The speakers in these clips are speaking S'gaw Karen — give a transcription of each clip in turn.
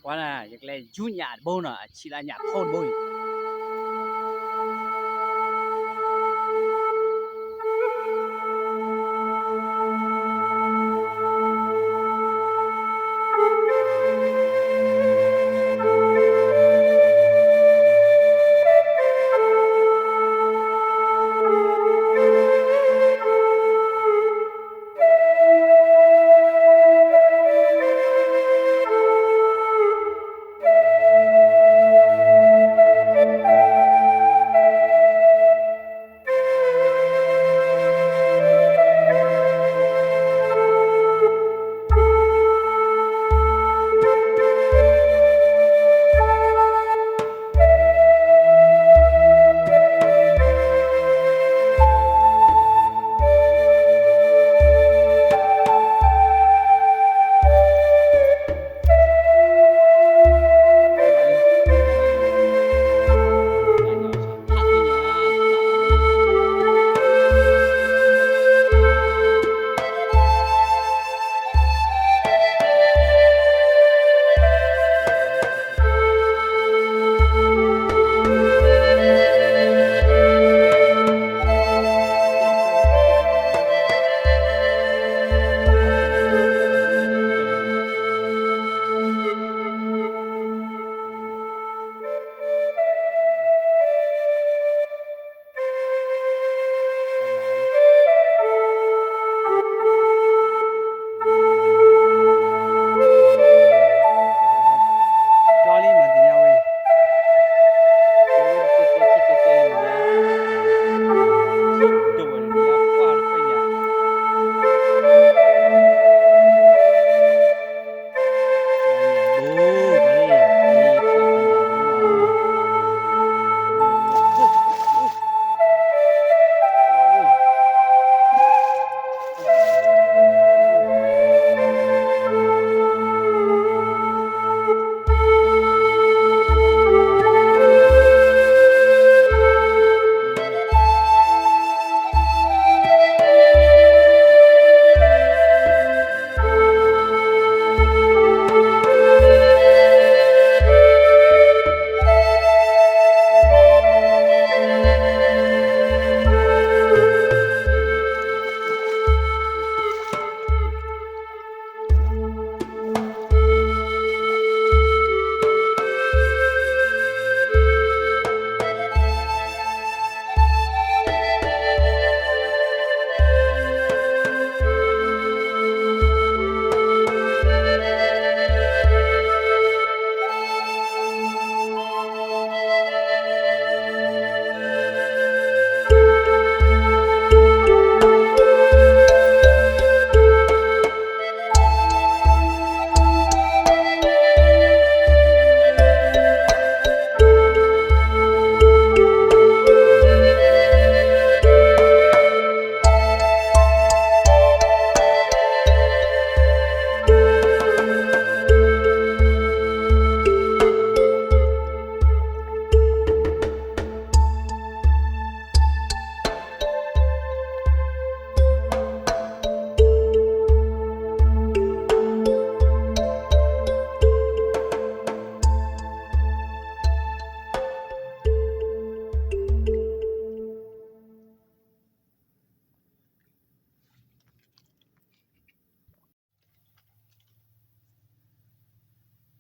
ပှၤန့ၣ် ယကလဲၤယူၤညၣ်တဘိနီၤ, အဆံးလၢညၣ်ဖိတဘိအံၤ.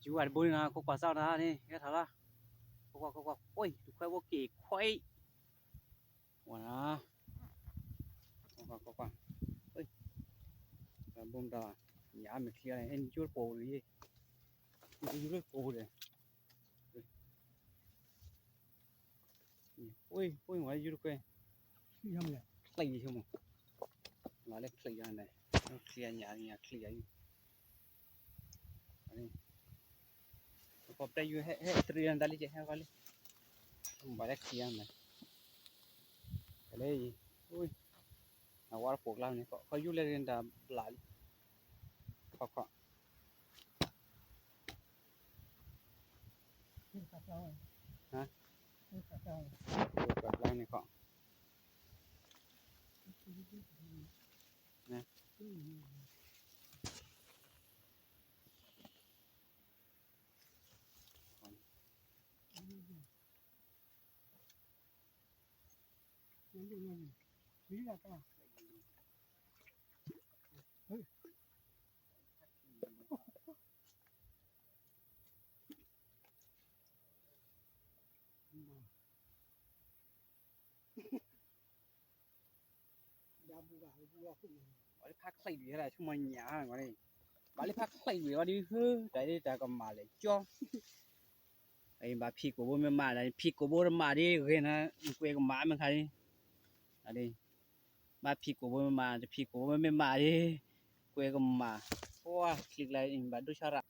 ယူၤဝဲတဘိန့ၣ်နီၤ, ခိၣ်ကွၢ်စၢ်တၢ်န့ၣ် ဟဲထီၣ်လီၤ, ခိၣ်ကွၢ် ခိၣ်ကွၢ်, အိၣ် တခွဲးဖိက့ၤခွဲးအံၤ, ဝဲနီၤ, ခိၣ်ကွၢ် ခိၣ်ကွၢ်, ဘိမတၤ, ညၣ်မ့ၢ်ချံန့ၣ် အဲၣ်နယူၤတပိာ်လံ, ယူၤတပိာ်ဒီး အိၣ် အိၣ် ဝဲယူၤတခွဲး, ချံဆိမး, လီၤလၢချံယၤန့ၣ်, ချံညၣ် ညၣ်ချံယၤအံၤ, ပှၤပျဲယူၤ ဟဲ ဟဲတရံးနတၢ်လံကဲ ဟဲဃီလံ, ဘၣ်လၢချံယၤန့ၣ်, ကလဲၤအံၤ, အိၣ်, အဝါတပိာ်ကျါန့ၣ် ခီယူၤလဲၤတရံးနတၢ်ဘျးလံ, ခီခီ ဘျးန့ၣ်ခီ, န ဘၣ်လၢဖးချံးဒံးဟဲဒၣ် ဆိကမိၣ်ညၣ်ဂီၤန့ၣ်, ဘၣ်လၢဖးချံးဒံးဝဲဒ်ဟၢ, တၢ်ဒ်တၢ်ကမၣ်လဲၣ်ကၠီ, ဘၣ်ဖံးကိာ်ဘိမ့ၢ်မး, ဖံးကိာ်ဘိတမးဒ်ဂ့ၤနၤ, ကွဲးကမၣ်မ့ၢ်ခါဒ်, ဘၣ်ဖံးကိာ်ဘိမ့ၢ်မး, တဖံးကိာ်ဘိမ့ၢ်မးဒ်, ကွဲးကမၣ်, ပှၤချံးကျါဘၣ်ဒိဆါရၣ်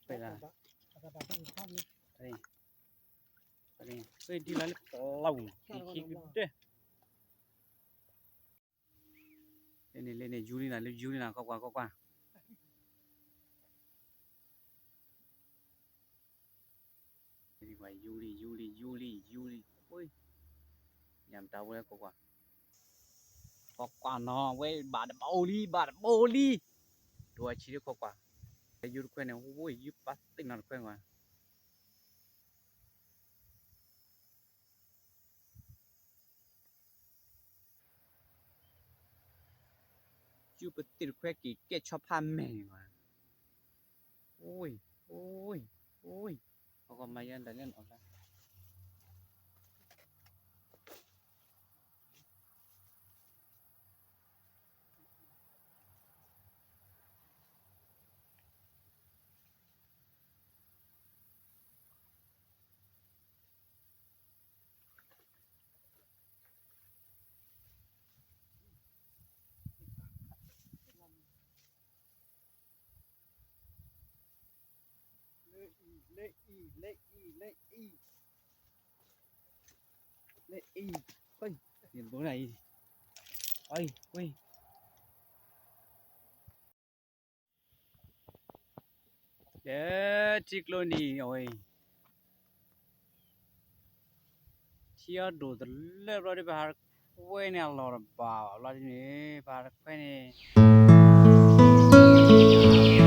ပှဲၤလၢ, ပှဲၤဒ်လၢလၢပျီ, လၢလၢပျီ, လၢန့ၣ် လၢန့ၣ် ယူၤလံနၤ, လၢယူၤလံနၤ, ကွၢ်ကွၢ်, ကွၢ်ကွၢ်, ယူၤလံ, ယူၤလံ, ယူၤလံ, ယူၤလံ, ညၣ်မတၤဝဲ ကွၢ်ကွၢ်, ကွၢ်ကွၢ်နီၤ, ဝဲဘၣ်တဘိလံ, ဘၣ်တဘိလံ, ဒိးအဆံးလၢကွၢ်ကွၢ်, ယူၤတခွဲန့ၣ်, ယူၤပသ့ၣ်နီၤတခွဲကွၢ် ယူၤပသ့ၣ်တခွဲက့ၤကဲဆီဖးမဲာ်န့ၣ်, အိၣ်, အိၣ်, အိၣ်, အဂီၢ်မၤယဲဒၣ်လၢနီၢ်လၢ လၢအံၤ, လၢအံၤ, လၢအံၤ, လၢအံၤ, လၢအံၤ, ယဘိနၤအံၤ, အံၤ, ကွံာ် လၢထံကျိနံၤအဝဲအံၤ, ထံအီၣ်ဒိၣ်တလၢဘျီဒ် ပဟးတခွဲန့ၣ်အလီၢ်တဘၣ်ဘၣ်ဘျီဒ်န့ၣ် ပဟးတခွဲန့ၣ်,